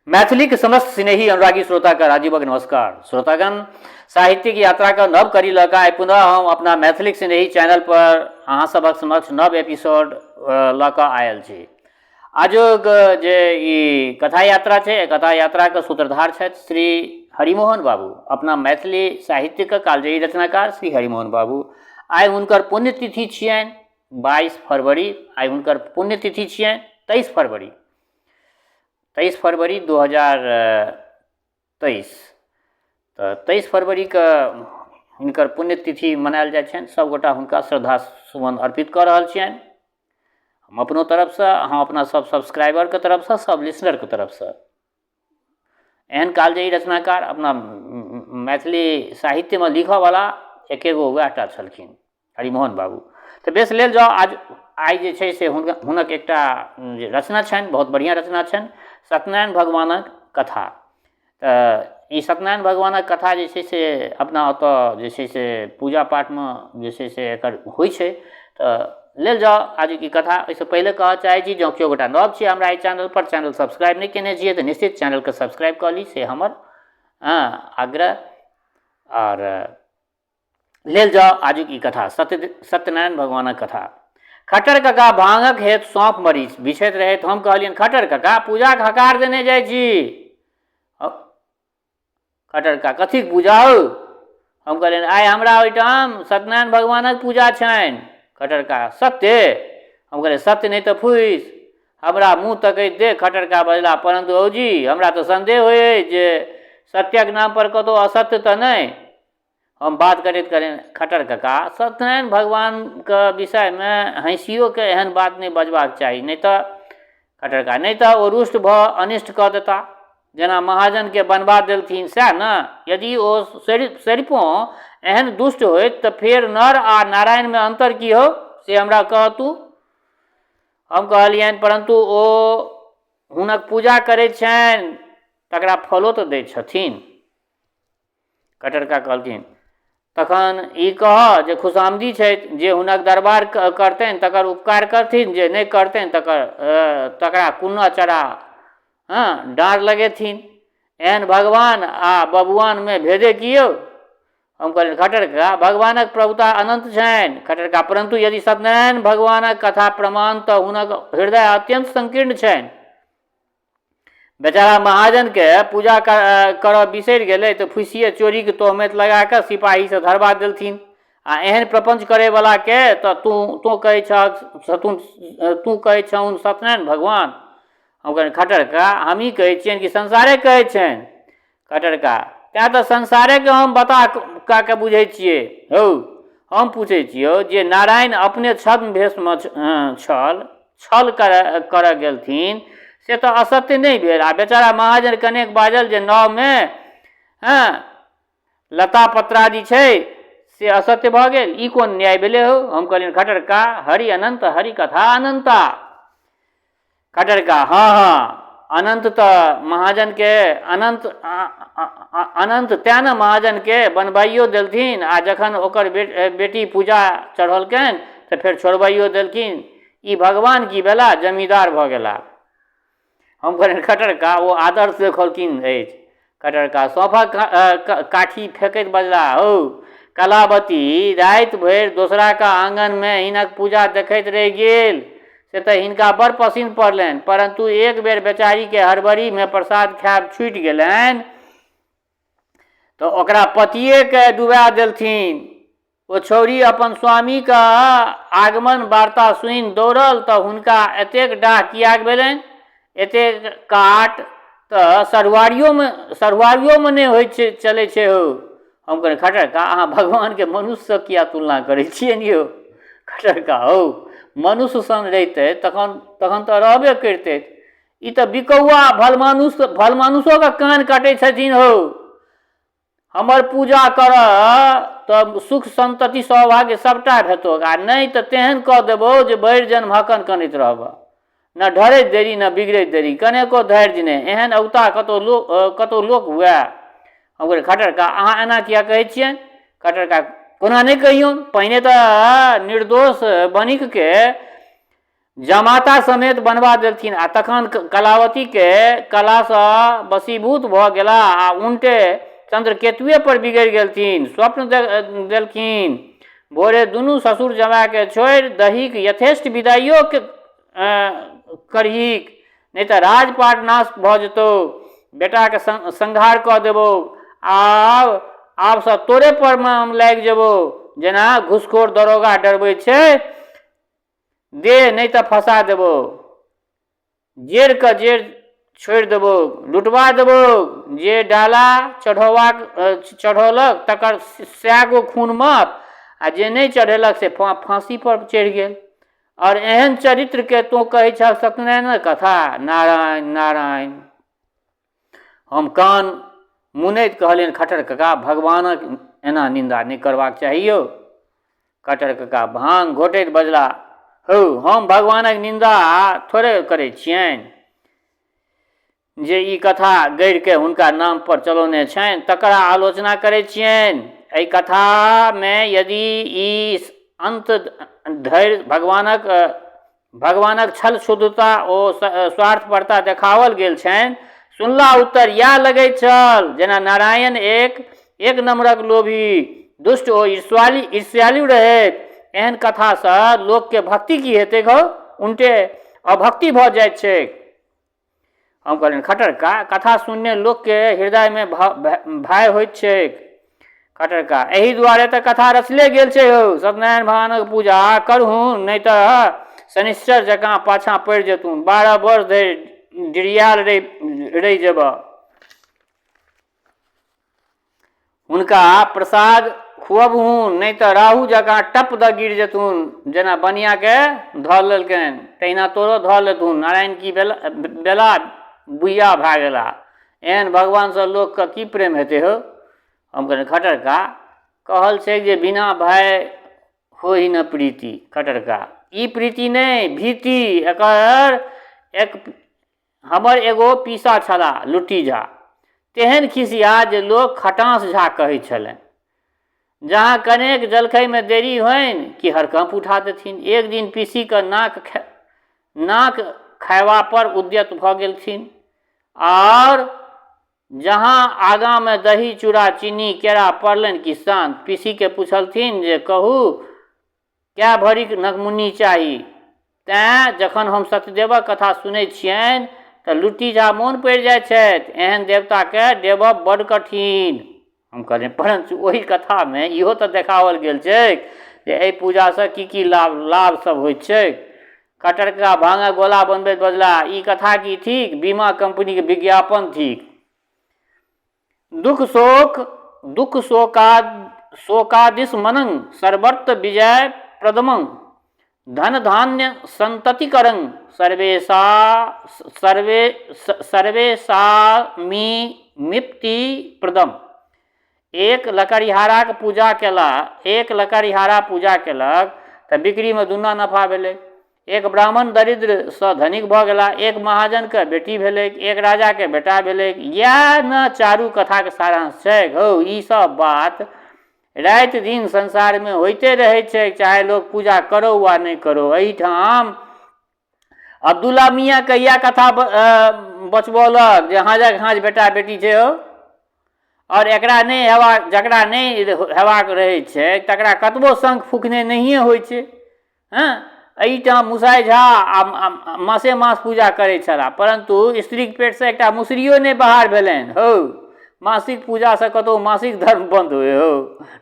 मैथिलीक समस्त स्नेही अनुरागी श्रोताके राजीवक नमस्कार। श्रोतागण, साहित्यिक यात्राके नव कड़ी लऽ कऽ आइ पुनः हम अपना मैथिलीक स्नेही चैनल पर अहाँ सभक समक्ष नव एपिसोड लऽ कऽ आयल छी। आजुक जे ई कथा यात्रा छै, एहि कथा यात्राके सूत्रधार छथि श्री हरिमोहन बाबू, अपना मैथिली साहित्यके कालजयी रचनाकार श्री हरिमोहन बाबू। आइ हुनकर पुण्यतिथि छियनि 22 फरवरी, आइ हुनकर पुण्यतिथि छियनि 23 फरवरी, 23 फरवरी 2023। तऽ 23 फरवरीके हिनकर पुण्यतिथि मनायल जाइ छनि। सभगोटा हुनका श्रद्धा सुमन अर्पित कऽ रहल छियनि, हम अपनो तरफसँ, हम अपना सब सब्सक्राइबरके तरफसँ, सब लिसनरके तरफसँ। एहन कालजयी रचनाकार अपना मैथिली साहित्यमे लिखऽवला एके गो वएह टा छलखिन, हरिमोहन बाबू। तऽ बेस, लेल जाउ आज आइ जे छै से हुनक एकटा जे रचना छनि, बहुत बढ़िआँ रचना छनि, सत्यनारायण भगवानक कथा। तऽ ई सत्यनारायण भगवानक कथा जे छै से अपना ओतऽ जे छै से पूजा पाठमे जे छै से एकर होइ छै। तऽ लेल जाउ आजुक ई कथा। ओहिसँ पहिले कहऽ चाहै छी, जँ केओ गोटा नव छी हमरा एहि चैनलपर, चैनल सब्सक्राइब नहि केने छियै, तऽ निश्चित चैनलके सब्सक्राइब कऽ ली, से हमर आग्रह। आओर लेल जाउ आजुक ई कथा, सत्यनारायण भगवानक कथा। खट्टर कका भाँगक हेतु सौंफ मरीच बिछैत रहथि। हम कहलियनि, खट्टर कका, पूजाक हकार देने जाइ छी। खट्टर कका, कथीक पूजा हौ? हम कहलियनि, आइ हमरा ओहिठाम सत्यनारायण भगवानक पूजा छनि। खट्टर कका, सत्य? हम कहलियै, सत्य नहि तऽ फूसि। हमरा मुँह तकैत देख खट्टर कका बजलाह, परन्तु औजी, हमरा तऽ संदेह होइ अछि जे सत्यक नाम पर कतहु असत्य तऽ नहि। हम बात करैत कहलियनि, खट्टर कका, सत्यनारायण भगवानके विषयमे हँसियोके एहन बात नहि बजबाक चाही, नहि तऽ खट्टर कका, नहि तऽ ओ रुष्ट भऽ अनिष्ट कऽ देता, जेना महाजनके बनबा देलथिन सएह ने। यदि ओ सरिपों एहन दुष्ट होइत तऽ फेर नर आ नारायणमे अन्तर की हौ, से हमरा कहतू। हम कहलियनि, परन्तु ओ हुनक पूजा करैत छनि, तकरा फलो तऽ दैत छथिन। खट्टर कका कहलखिन, तखन ई कहऽ जे खुशामदी छथि, जे हुनक दरबार करतनि तकर उपकार करथिन, जे नहि करतनि तकरा कुन्नह चढ़ा हँ डाँड़ लगेथिन। एहन भगवान आ बबुआनमे भेदे की यौ? हम कहलियनि, खट्टर कका, भगवानक प्रभुता अनन्त छनि। खट्टर कका, परन्तु यदि सत्यनारायण भगवानक कथा प्रमाण तऽ हुनक हृदय अत्यन्त संकीर्ण छनि। बेचारा महाजनके पूजा करऽ बिसरि गेलै तऽ फुसिए चोरीके तोहमत लगा कऽ सिपाहीसँ धरबा देलथिन। आ एहन प्रपञ्च करैवलाके तऽ तोँ कहै छहक, तूँ कहै छहुन सत्यनारायण भगवान? हम कहलियनि, खट्टर कका, हमही कहै छियनि कि संसारे कहै छनि? खट्टर कका, तेँ तऽ संसारेके हम बताह कऽ के बुझै छियै हौ। हम पूछै छियौ जे नारायण अपने छद्म भेषमे छल छल करऽ गेलथिन, से तऽ असत्य नहि भेल? आ बेचारा महाजन कनेक बाजल जे नावमे हँ लता पत्रादि छै, से असत्य भऽ गेल। ई कोन न्याय भेलै हौ? हम कहलियनि, खट्टर कका, हरि अनन्त, हरि कथा अनन्ता। खट्टर कका, हँ हँ, अनन्त तऽ महाजनके अनन्त अनन्त, तेँ ने महाजनके बनबाइयो देलथिन आ जखन ओकर बेटी पूजा चढ़ौलकनि तऽ फेर छोड़बाइयो देलखिन। ई भगवान की भेला, जमींदार भऽ गेला। हम कहलियनि, खट्टर कका, ओ आदर्श देखौलखिन अछि। खट्टर कका सौंफक काठी फेकैत बजलाह, हौ कलावती राति भरि दोसराके आङनमे हिनक पूजा देखैत रहि गेल, से तऽ हिनका बड़ पसिन्न पड़लनि, परन्तु एक बेर बेचारीके हड़बड़ीमे प्रसाद खायब छूटि गेलनि तऽ ओकरा पतिएके डुबा देलथिन। ओ छौड़ी अपन स्वामीक आगमन वार्ता सुनि दौड़ल तऽ हुनका एतेक डाह किएक भेलनि? एतेक काट तऽ सढ़ुआरियोमे नहि होइत छै, चलै छै हौ। हम कहलियै, खट्टर कका, अहाँ भगवानके मनुष्यसँ किएक तुलना करै छियनि यौ? खट्टर कका, हौ, मनुष्य सन रहितै तखन तऽ रहबे करितै। ई तऽ बिकौआ भलमानुसोके कान काटै छथिन हौ। हमर पूजा करऽ तऽ सुख सन्तति सौभाग्य सभटा भेटतौ आ नहि तऽ तेहन कऽ देबौ जे भरि जन्म हकन कनैत रहबह। ने ढरैत देरी ने बिगड़ैत देरी, कनेको धैर्य नहि। एहन औता कतहु लोक हुए? हम कहलियै, खट्टर कका, अहाँ एना किया कहै छियनि? खट्टर कका, कोना नहि कहियौन? पहिने तऽ निर्दोष बनिकके जमाता समेत बनबा देलथिन आ तखन कलावतीके कलासँ वशीभूत भऽ गेला आ उनटे चन्द्रकेतुए पर बिगड़ि गेलथिन। स्वप्न देलखिन, भोरे दुनू ससुर जमायके छोड़ि दहीक यथेष्ट विदाइयो करहीक, नहि तऽ राजपाट नाश भऽ जेतौ, बेटाके संहार कऽ देबौ, आब आबसँ तोरे परमे हम लागि जेबौ, जेना घुसखोर दरोगा डरबै छै, दे नहि तऽ फँसा देबौ, जेरके जेर छोड़ि देबौ, लुटबा देबौ, जे डाला चढ़ौबाक चढ़ौलक तकर सए गो खून माफ आ जे नहि चढ़ेलक से फाँसीपर चढ़ि गेल। आओर एहन चरित्रके तोँ कहै छह सत्यनारायणक कथा? नारायण नारायण। हम कान मुनैत कहलियनि, खट्टर कका, भगवानक एना निन्दा नहि करबाक चाही यौ। खट्टर कका भाँग घोटैत बजला, हौ, हम भगवानक निन्दा थोड़े करै छियनि। जे ई कथा गढ़िके हुनका नामपर चलौने छनि तकरा आलोचना करै छियनि। एहि कथामे यदि ई अन्त धरि भगवानक भगवानक छल शुद्धता ओ स्वार्थपरता देखाओल गेल छनि। सुनला उत्तर इएह लगैत छल जेना नारायण एक एक नम्बरक लोभी, दुष्ट ओ ईर्ष्यालु रहैत। एहन कथासँ लोकके भक्ति की हेतैक हौ, उनटे अभक्ति भऽ जाइत छैक। हम कहलियनि, खट्टर का, कथा सुनने लोकके हृदयमे भय होइत छैक। खट्टर का, एहि दुआरे तऽ कथा रचले गेल छै हौ। सत्यनारायण भगवानक पूजा करहुन, नहि तऽ शनिश्चर जकाँ पाछाँ पड़ि जेथुन, 12 वर्ष धरि डिरियायल रहि जेबह। हुनका प्रसाद खुअबहुन, नहि तऽ राहु जकाँ टप दऽ गिर जेथुन। जेना बनियाके धऽ लेलकनि तहिना तोरो धऽ लेथुन। नारायण की बेला बेला बुइया भए गेला। एहन भगवानसँ लोकके की प्रेम हेतै हौ? हम कहलियनि, खट्टर का, कहल छै जे बिना भय होहि न प्रीति। खट्टर का, ई प्रीति नहि, भीति। एकर एक हमर एगो पीसा छलाह लुट्टी झा, तेहन खिसिया जे लोक खटाँस झा कहैत छलनि। जहाँ कनेक जलखैमे देरी होइन कि हड़कम्प उठा देथिन। एक दिन पीसीके नाक नाक खयबापर उद्यत भऽ गेलथिन आओर जहाँ आगाँमे दही चूड़ा चीनी केरा पड़लनि कि शान्त। पीसीके पुछलथिन जे कहू कए भरिक नगमुन्नी चाही? तेँ जखन हम सत्यदेवक कथा सुनैत छियनि तँ लुट्टी झा मोन पड़ि जाइत छथि। एहन देवताकेँ डेबब बड्ड कठिन। हम कहलियनि, परञ्च ओहि कथामे इहो तँ देखाओल गेल छैक जे एहि पूजासँ की-की लाभ लाभ सभ होइत छैक। खट्टर कका भाङक गोला बनबैत बजलाह, ई कथा की थिक? बीमा कम्पनीक विज्ञापन थिक। दुख शोक दुख शोका शोकादिशमनं सर्वत्र विजय प्रदमं धन धान्य संततिकरं सर्वेशा सर्वे सर्वेशामि मिप्ति प्रदम। एक लकड़िहाराक पूजा केला एक लकड़िहारा पूजा केलक तऽ बिक्रीमे दुना नफा भेलै। एक ब्राह्मण दरिद्रसँ धनिक भऽ गेला, एक महाजनके बेटी भेलैक, एक राजाके बेटा भेलैक। इएह ने चारू कथाक सारांश छैक। हौ, ई सब बात राति दिन संसारमे होइते रहै छैक, चाहे लोक पूजा करौ वा नहि करौ। एहिठाम अब्दुल्ला मियाँ कहिया कथा बचबौलक जे हाँजक हाँज बेटा बेटी छै हौ, आओर एकरा नहि हेबाक जकरा नहि हेबाक रहै छै तकरा कतबो शंख फूकने नहिए होइ छै। हँ, एहिठाम मुसाइ झा आ मासे मास पूजा करै छलाह, परन्तु स्त्रीक पेटसँ एकटा मुसरियो नहि बाहर भेलनि। हौ, मासिक पूजासँ कतहु मासिक धर्म बन्द होइ हौ?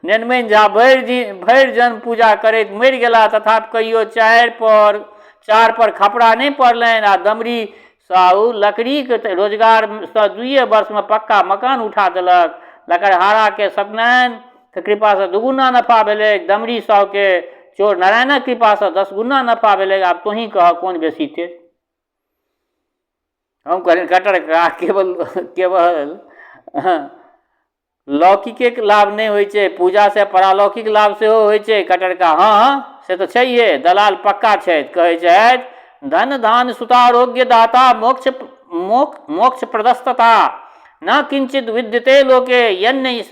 नेनमनि झा भरि दिन भरि जन्म पूजा करैत मरि गेलाह, तथापि कहियो चार पर खपड़ा नहि पड़लनि। आ दमरी साहु लकड़ीक रोजगारसँ दुइए वर्षमे पक्का मकान उठा देलक। लकड़हाराके सत्यनारायण के कृपासँ दुगुना नफा भेलैक। दमरी साहुके चोर नारायणक कृपासँ 10 गुना नफा भेलैक। आब तोहीं कहऽ कोन बेसी तेज? हम कहलियनि, खट्टर कका, केवल केवल लौकिकेक लाभ नहि होइ छै, पूजासँ परालौकिक लाभ सेहो होइ छै। खट्टर कका, हँ हँ, से तऽ छैहे। दलाल पक्का छथि, कहै छथि धन धान सुतारोग्य दाता मोक्ष मोक्ष प्रदस्तता न किंचित विद्यते लोके यन्य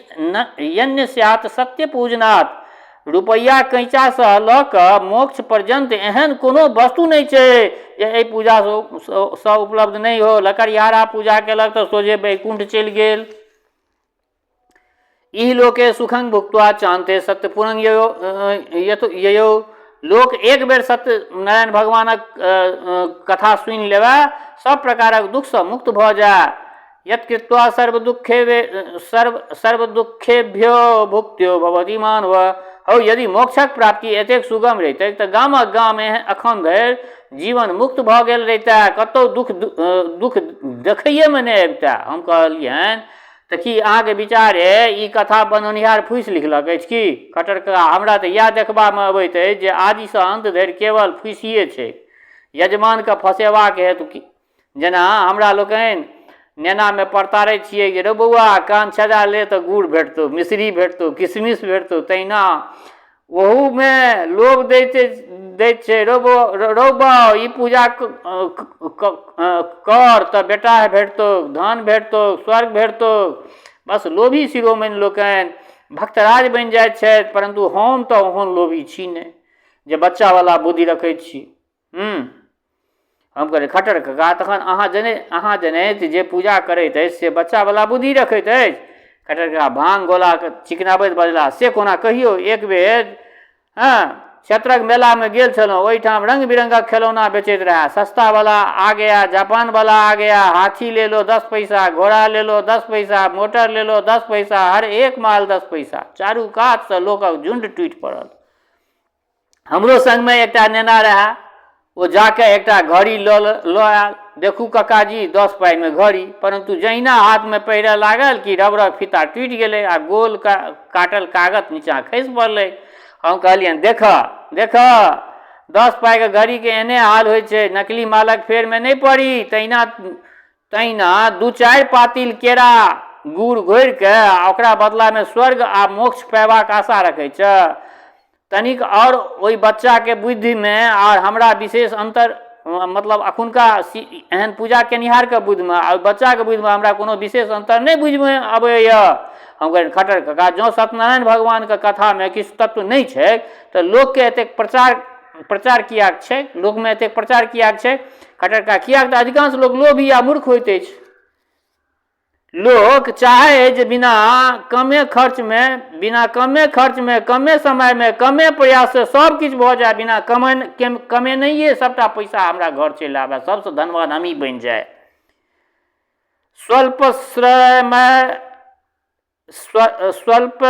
यन्य स्यात् सत्य पूजनात्। रुपैआ कैँचासँ लऽ कऽ मोक्ष पर्यन्त एहन कोनो वस्तु नहि छै जे एहि पूजासँ उपलब्ध नहि हो। लकड़िहारा पूजा केलक तऽ सोझे वैकुण्ठ चलि गेल। इह लोके सुखं भुक्त्वा चान्ते सत्यपुरं ययो ययो। लोक एक बेर सत्यनारायण भगवानक कथा सुनि लेबए, सब प्रकारक दुःखसँ मुक्त भऽ जाए। यत् कृत्वा सर्वदुःखेभ्यो भुक्त्यो भवति मानव। हौ, यदि मोक्षक प्राप्ति एतेक सुगम रहितैक तऽ गामक गाम एखन धरि जीवन मुक्त भऽ गेल रहितए, कतहु दुःख देखैएमे नहि अबितए। हम कहलियनि, तऽ की अहाँके विचारे ई कथा बनौनिहार फूसि लिखलक अछि की? खट्टर कका, हमरा तऽ इएह देखबामे अबैत अछि जे आदिसँ अन्त धरि केवल फूसिए छैक। यजमानकेँ फँसेबाक हेतु जेना हमरा लोकनि नेनामे परतारै छियै जे रौ बौआ कान छेदा ले तऽ गुड़ भेटतौ, मिश्री भेटतौ, किशमिश भेटतौ, तहिना ओहूमे लोभ दैत दैत छै, रौ बौआ रौ बाउ ई पूजा कर तऽ बेटा भेटतौ, धन भेटतौ, स्वर्ग भेटतौ। बस लोभी शिरोमणि लोकनि भक्तराज बनि जाइत छथि, परन्तु हम तऽ ओहन लोभी छी नहि जे बच्चावला बुद्धि रखै छी। हम कहलियै, खट्टर कका, तखन अहाँ जनैत जे पूजा करैत अछि से बच्चावला बुद्धि रखैत अछि? खट्टर कका भाँग गोलाके चिकनाबैत बजलाह, से कोना कहियौ? एक बेर हँ क्षेत्रक मेलामे गेल छलहुँ। ओहिठाम रङ्ग बिरङ्गक खेलौना बेचैत रहए। सस्तावला आ गया, जापानवला आ गया, हाथी ले लो 10 पैसा, घोड़ा ले लो 10 पैसा, मोटर ले लो 10 पैसा, हर एक माल 10 पैसा। चारू कातसँ लोकक झुण्ड टूटि पड़ल। हमरो सङ्गमे एकटा नेना रहए, ओ जाकऽ एकटा घड़ी लऽ लऽ आयल। देखू ककाजी, 10 पाइमे घड़ी। परन्तु जहिना हाथमे पहिरऽ लागल कि रबड़क फीता टूटि गेलै आ गोल काटल कागत नीचाँ खसि पड़लै। हम कहलियनि, देखऽ देखऽ, 10 पाइके घड़ीके एहने हाल होइ छै। नकली मालक फेरमे नहि पड़ी। तहिना तहिना दू चारि पातिल केरा गुड़ घोरि कऽ आ ओकरा बदलामे स्वर्ग आ मोक्ष पयबाक आशा रखै छह? तनिक आओर ओहि बच्चाके बुद्धिमे आर हमरा विशेष अन्तर, मतलब अखुनका एहन पूजा केनिहारके बुद्धिमे आ ओहि बच्चाके बुद्धिमे हमरा कोनो विशेष अन्तर नहि बुझिमे अबैए। हम कहलियनि, खट्टर कका, जँ सत्यनारायण भगवानके कथामे किछु तत्व नहि छै तऽ लोकके एतेक प्रचार प्रचार किएक छै? लोकमे एतेक प्रचार किएक छै? खट्टर कका, किएक तऽ अधिकांश लोक लोभी आ मूर्ख होइत अछि। लोक चाहै अछि जे बिना कमे खर्चमे, कमे समयमे, कमे प्रयाससँ सब किछु भऽ जाय, बिना कमेनैये सबटा पैसा हमरा घर चलि आबय, सबसँ धनवान हमही बनि जाय। स्वल्प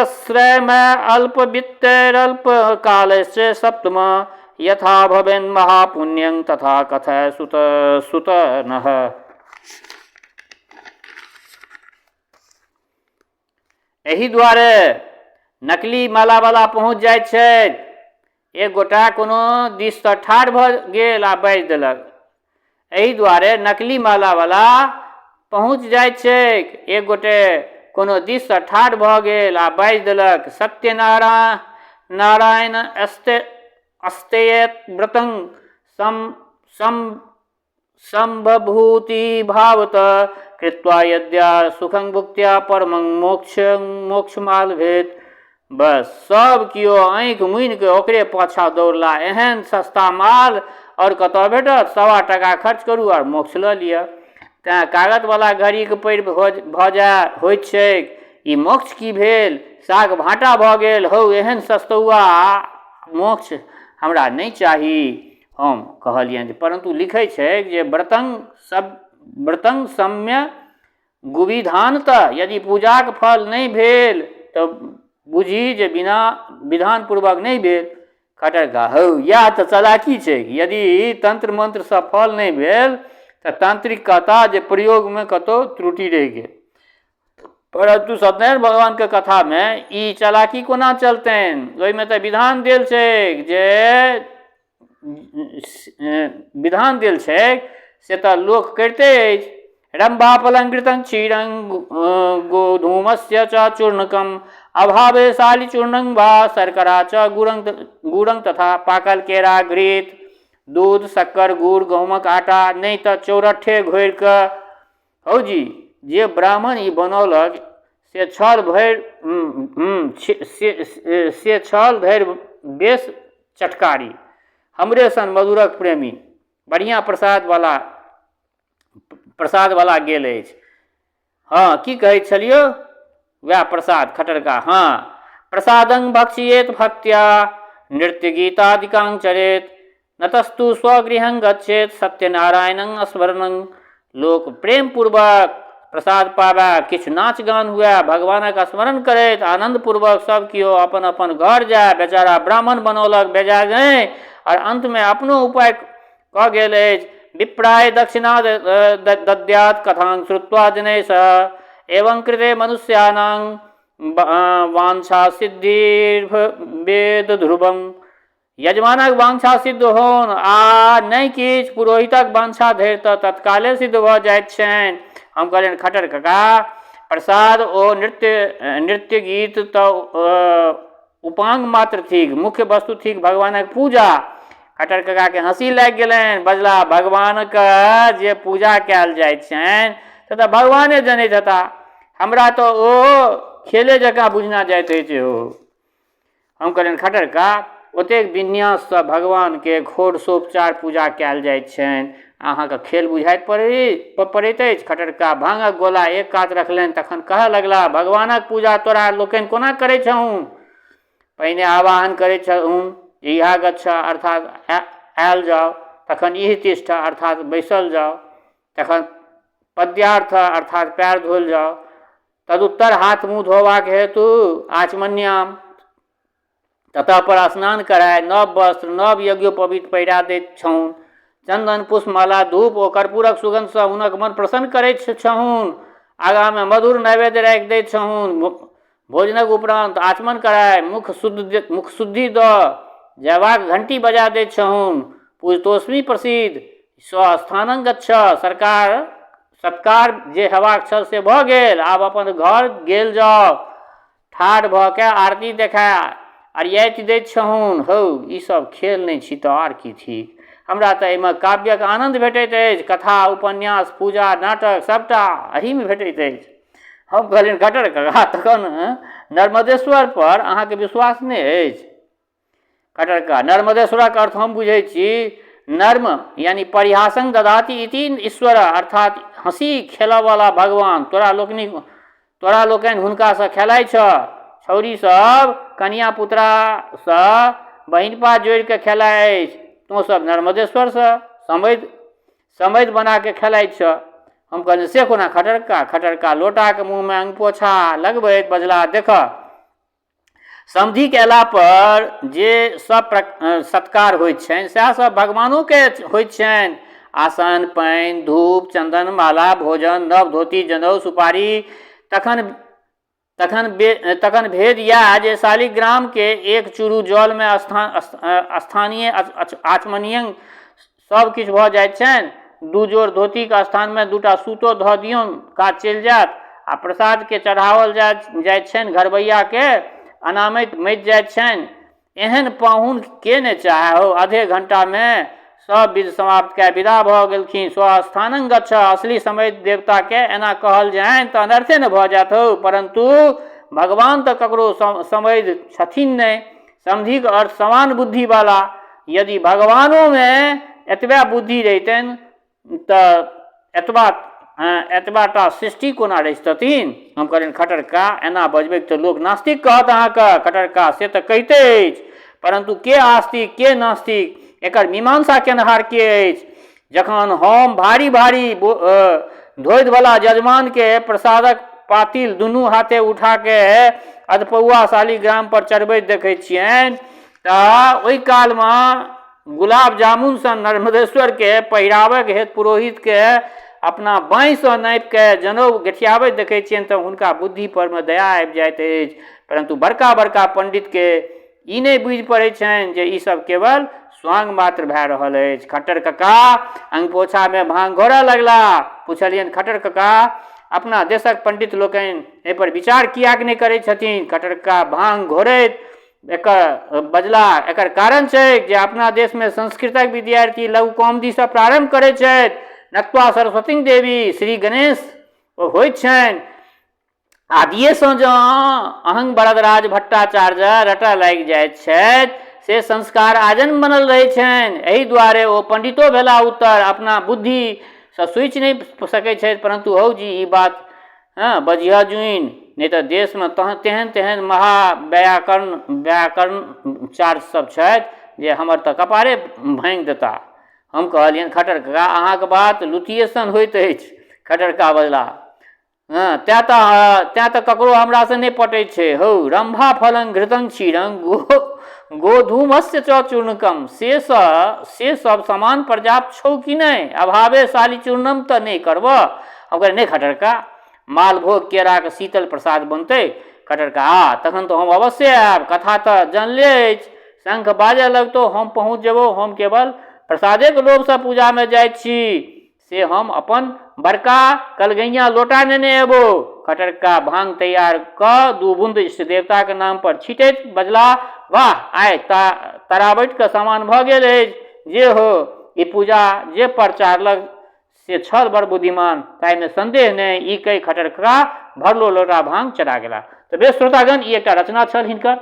श्रयमे अल्प वित्तैरल्प कालस्य सप्तम यथा भवेन् महापुण्यं तथा कथय सुत सुत नः। एहि दुआरे नकली मालावला पहुँच जाइत छथि। एक गोटा कोनो दिससँ ठाढ़ भऽ गेल आ बाजि देलक, एहि दुआरे नकली मालावला पहुँच जाइत छैक। एक गोटे कोनो दिससँ ठाढ़ भऽ गेल आ बाजि देलक, सत्यनारायण नारायण अस्तेयत व्रतं सम सम सम्भूति भावत कृत्वा यद्या सुखं भुक्त्या परमं मोक्ष मोक्षमालभेत। बस सब केओ आँखि मुनि कऽ ओकरे पाछाँ दौड़ला। एहन सस्ता माल आओर कतऽ भेटत? 1.25 टाका खर्च करू आओर मोक्ष लऽ लिअ। तेँ कागतवला घड़ीके परि भऽ जाय होइत छैक। ई मोक्ष की भेल, साग भाँटा भऽ गेल। हौ, एहन सस्तौआ मोक्ष हमरा नहि चाही। हम कहलियनि, परन्तु लिखै छैक जे व्रतं सब व्रतं सम्य गुविधानतः यदि पूजाक फल नहि भेल तऽ बुझी जे बिना विधानपूर्वक नहि भेल। खट्टर कका, हौ, इएह तऽ चलाकी छै। यदि तन्त्र मन्त्रसँ फल नहि भेल तऽ तान्त्रिक कहता जे प्रयोगमे कतहु त्रुटि रहि गेल। परन्तु सत्यनारायण भगवानके कथामे ई चलाकी कोना चलतनि? ओहिमे तऽ विधान देल छैक जे विधान देल छैक से तऽ लोक करिते अछि। रम्भा फलङ्कृतं क्षीरं गोधूमस्य च चूर्णकम् अभावे शालिचूर्णं वा शर्करा च गुड़ं गुड़ं तथा। पाकल केरा, घृत, दूध, शक्कर, गुड़, गहूमक आटा, नहि तऽ चौरठे घोरि कऽ। हौ जी, जे ब्राह्मण ई बनौलक से छल भरि से से छल धरि बेस चटकारी। हमरे सन मधुरक प्रेमी। बढ़िआँ प्रसादवला प्रसादवला गेल अछि। हँ, की कहैत छलियौ? वएह प्रसाद खटरका हँ, प्रसादं भक्षयेत भक्त्या नृत्य गीतादिकां चरेत नतस्तु स्वगृहं गच्छेत सत्यनारायणं स्मरणं। लोक प्रेमपूर्वक प्रसाद पाबए, किछु नाच गान हुए, भगवानक स्मरण करैत आनन्दपूर्वक सब केओ अपन अपन घर जाय। बेचारा ब्राह्मण बनौलक बेजाय नहि, आओर अन्तमे अपनो उपाय कऽ गेल अछि। विप्राय दक्षिणा दद्यात् कथां श्रुत्वा जनैः सह एवं कृते मनुष्याणां वाञ्छा सिद्धिर्भवेद ध्रुवम्। यजमानक वाञ्छा सिद्ध होन आ नहि किछु पुरोहितक वाञ्छा धरि तऽ तत्काले सिद्ध भऽ जाइत छनि। हम कहलियनि, खट्टर कका, प्रसाद ओ नृत्य नृत्य गीत तऽ उपांग मात्र थिक, मुख्य वस्तु थिक भगवानक पूजा। खट्टर ककाके हँसी लागि गेलनि। बजला, भगवानके जे पूजा कयल जाइत छनि से तऽ भगवाने जनैत हेता, हमरा तऽ ओ खेले जकाँ बुझना जाइत अछि हो। हम कहलियनि, खट्टर का, ओतेक विन्याससँ भगवानके षोडशोपचार पूजा कयल जाइत छनि, अहाँके खेल बुझाइत पड़ैत अछि? खट्टर का भाँगक गोला एक कात रखलनि, तखन कहऽ लगलाह, भगवानक पूजा तोरा लोकनि कोना करै छहुन? पहिने आवाहन करै छहुन जे इहा गच्छ, अर्थात आयल जाउ, तखन इह तिष्ठ, अर्थात बैसल जाउ, तखन पद्यार्थ, अर्थात पैर धोल जाउ, तदुत्तर हाथ मुँह धोबाक हेतु आचमन्याम, ततः पर स्नान कराय नव वस्त्र नव यज्ञोपवीत पहिरा दैत छहुन। चन्दन पुष्पमाला धूप ओ कर्पूरक सुगन्धसँ हुनक मन प्रसन्न करैत छहुन। आगाँमे मधुर नैवेद्य राखि दैत छहुन। भोजनक उपरान्त आचमन कराय मुख शुद्धि दऽ जयबाक घंटी बजा दैत छहुन। पूजितोस्मी प्रसिद्ध स्वस्थानं गच्छ। सरकार सत्कार जे हेबाक छल से भऽ गेल, आब अपन घर गेल जाउ। ठाढ़ भऽ कए आरती देखाय अरियाति दैत छहुन। हौ, ई सब खेल नहि छी तऽ आर की थिक? हमरा तऽ एहिमे काव्यक आनन्द भेटैत अछि। कथा, उपन्यास, पूजा, नाटक सबटा एहीमे भेटैत अछि। हम कहलियनि, खट्टर कका, तखन नर्मदेश्वर पर अहाँके विश्वास नहि अछि? खट्टर कका, नर्मदेश्वरक अर्थ हम बुझै छी नर्म यानी परिहासं ददाति इति ईश्वर, अर्थात हँसी खेलऽवला भगवान। तोरा लोकनि हुनकासँ खेलाइ छह। छौड़ी सब कनिया पुतरासँ बहिनपा जोड़िकऽ खेलाइ अछि, तोँ सब नर्मदेश्वरसँ समैध समैध बनाके खेलाइ छह। हम कहलियनि, से कोना खट्टर कका? खट्टर कका लोटाके मुँहमे अंगपोछा लगबैत बजलाह, देखह, समधिके अयलापर जे सब सत्कार होइत छनि सएह सब भगवानोके होइत छनि। आसन, पानि, धूप, चन्दन, माला, भोजन, नव धोती, जनउ, सुपारी। तखन तखन बे तखन भेद इएह जे शालिग्रामके एक चूरू जलमे स्थान स्थानीय आचमनीय सब किछु भऽ जाइत छनि। दू जोड़ धोतीके स्थानमे दूटा सूतो धऽ दियौन, काज चलि जायत। आ प्रसादके चढ़ाओल जाइत छनि घरबैयाके अनामति मचि जाइत छनि। एहन पाहुन के ने चाहय हौ। आधे घंटामे सब विध समाप्त कए विदा भऽ गेलखिन। स्वस्थानं गच्छ। असली समय देवताके एना कहल जानि तऽ अनर्थे ने भऽ जायत हौ। परन्तु भगवान तऽ ककरो समैध छथिन नहि। समधिक अर्थ समान बुद्धिवाला। यदि भगवानोमे एतबे बुद्धि रहितनि तऽ एतबा एतबा टा सृष्टि कोना रचितथिन? हम कहलियनि, खट्टर कका, एना बजबैक तऽ लोक नास्तिक कहत अहाँके। खट्टर कका, से तऽ कहिते अछि, परन्तु के आस्तिक के नास्तिक एकर मीमांसा केनहार के अछि? जखन हम भारी भारी धोधिवला यजमानके प्रसादक पातिल दुनू हाथे उठाके अधपौआ शालिग्राम पर चढ़बैत देखै छियनि तऽ ओहि कालमे गुलाब जामुन सन नर्मदेश्वरके पहिराबैके हेतु पुरोहितके अपना बाँहिसँ नापिके जनउ गेठियाबैत देखै छियनि तऽ हुनका बुद्धि परमे दया आबि जाइत अछि। परन्तु बड़का बड़का पण्डितके ई नहि बुझि पड़ै छनि जे ई सब केवल स्वांग मात्र भए रहल अछि। खट्टर कका अंगपोछामे भांग घोरऽ लगला। पुछलियनि, खट्टर कका, अपना देशक पंडित लोकनि एहिपर विचार किएक नहि करै छथिन? खट्टर कका भांग घोरैत एकर बजला, एकर कारण छै जे अपना देशमे संस्कृतक विद्यार्थी लघु कौमुदीसँ प्रारम्भ करै छथि। नत्वा सरस्वती देवी श्री गणेश होइत छनि। आदिएसँ जँ अहंग वरदराज भट्टाचार्य रटऽ लागि जाइत छथि से संस्कार आजन्म बनल रहै छनि। एहि दुआरे ओ पण्डितो भेला उत्तर अपना बुद्धिसँ सोचि नहि सकै छथि। परन्तु हौ जी, ई बात हँ बजिहऽ जुनि, नहि तऽ देशमे तेहन तेहन महा व्याकरण व्याकरणाचार्य सब छथि जे हमर तऽ कपारे भाङि देताह। हम कहलियनि, खट्टर कका, अहाँक बात लुतिए सन होइत अछि। खट्टर कका बजलाह, हँ तेँ तऽ ककरो हमरासँ नहि पटै छै। हौ, रम्भा फलं घृतं क्षीरं गोधूमस्य च चूर्णकम, से सब सामान पर्याप्त छौ कि नहि? अभावे शालिचूर्णम तऽ नहि करबह? हम कहलियै, नहि खट्टर कका, मालभोग केराक शीतल प्रसाद बनतै। खट्टर कका, आ तखन तऽ हम अवश्ये आयब। कथा तऽ जनले अछि, शंख बाजऽ लगतौ, हम पहुँच जेबौ। हम केवल प्रसादेक लोभसँ पूजामे जाइत छी। से हम अपन बड़का कलगैया लोटा नेने अयबो। खट्टर कका भांग तैयार कऽ दू बूंद इष्ट देवताक नाम पर छीटैत बजलाह, वाह, आइ तराबटिके सामान भऽ गेल अछि। जे हो, ई पूजा जे परचारलक से छल बड़ बुद्धिमान, ताहिमे संदेह नहि। ई कहि खट्टर कका भरलो लोटा भांग चढ़ा गेलाह। तऽ बेस श्रोतागण, ई एकटा रचना छल हिनकर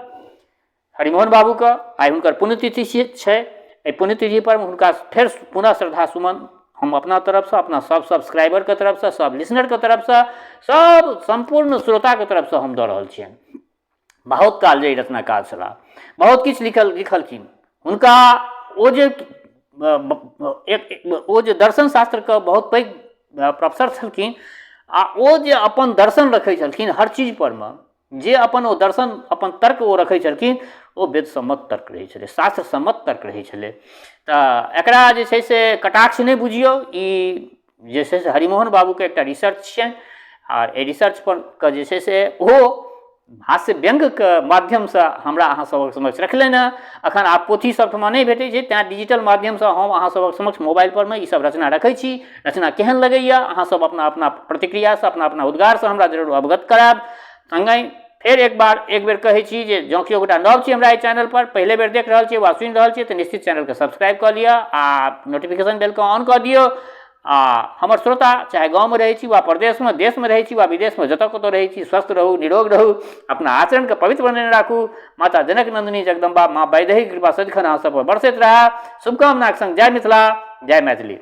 हरिमोहन बाबूके। आइ हुनकर पुण्यतिथि छै। एहि पुण्यतिथि पर हुनका फेर पुनः श्रद्धा सुमन हम अपना तरफसँ, अपना सब सब्सक्राइबरके तरफसँ, सब लिसनरके तरफसँ, सब सम्पूर्ण श्रोताके तरफसँ हम दऽ रहल छियनि। बहुत कालजयी रचनाकार छलाह, बहुत किछु लिखलखिन। हुनका ओ जे एक ओ जे दर्शन शास्त्रके बहुत पैघ प्रोफेसर छलखिन आ ओ जे अपन दर्शन रखै छलखिन हर चीज परमे, जे अपन ओ दर्शन, अपन तर्क ओ रखै छलखिन, ओ वेद सम्मत तर्क रहै छलै, शास्त्र सम्मत तर्क रहै छलै। तऽ एकरा जे छै से कटाक्ष नहि बुझियौ। ई जे छै से हरिमोहन बाबूके एकटा रिसर्च छियनि आर एहि रिसर्च पर के जे छै से ओहो हास्य व्यङ्ग्यके माध्यमसँ हमरा अहाँ सभक समक्ष रखलनि हेँ। एखन आब पोथी सभठमा नहि भेटै छै, तैँ डिजिटल माध्यमसँ हम अहाँ सभक समक्ष मोबाइल परमे ई सब रचना रखै छी। रचना केहन लगैए, अहाँ सब अपना अपना प्रतिक्रियासँ, अपना अपना उद्गारसँ हमरा जरूर अवगत करायब। सङ्गहि फेर एक बार एक बेर कहै छी जे जँ केओ गोटा नव छी हमरा एहि चैनल पर, पहिले बेर देख रहल छी वा सुनि रहल छी, तऽ निश्चित चैनलके सब्सक्राइब कऽ लिअ आ नोटिफिकेशन बेलके ऑन कऽ दियौ। आ हमर श्रोता चाहे गाँवमे रहै छी वा परदेशमे, देशमे रहै छी वा विदेशमे, जतऽ कतौ रहै छी, स्वस्थ रहू, निरोग रहू, अपना आचरणके पवित्र बनेने राखू। माता जनक नन्दिनी जगदम्बा माँ वैदेहीके कृपा सदिखन अहाँ सब पर बरसैत रहए। शुभकामनाके संग जय मिथिला, जय मैथिली।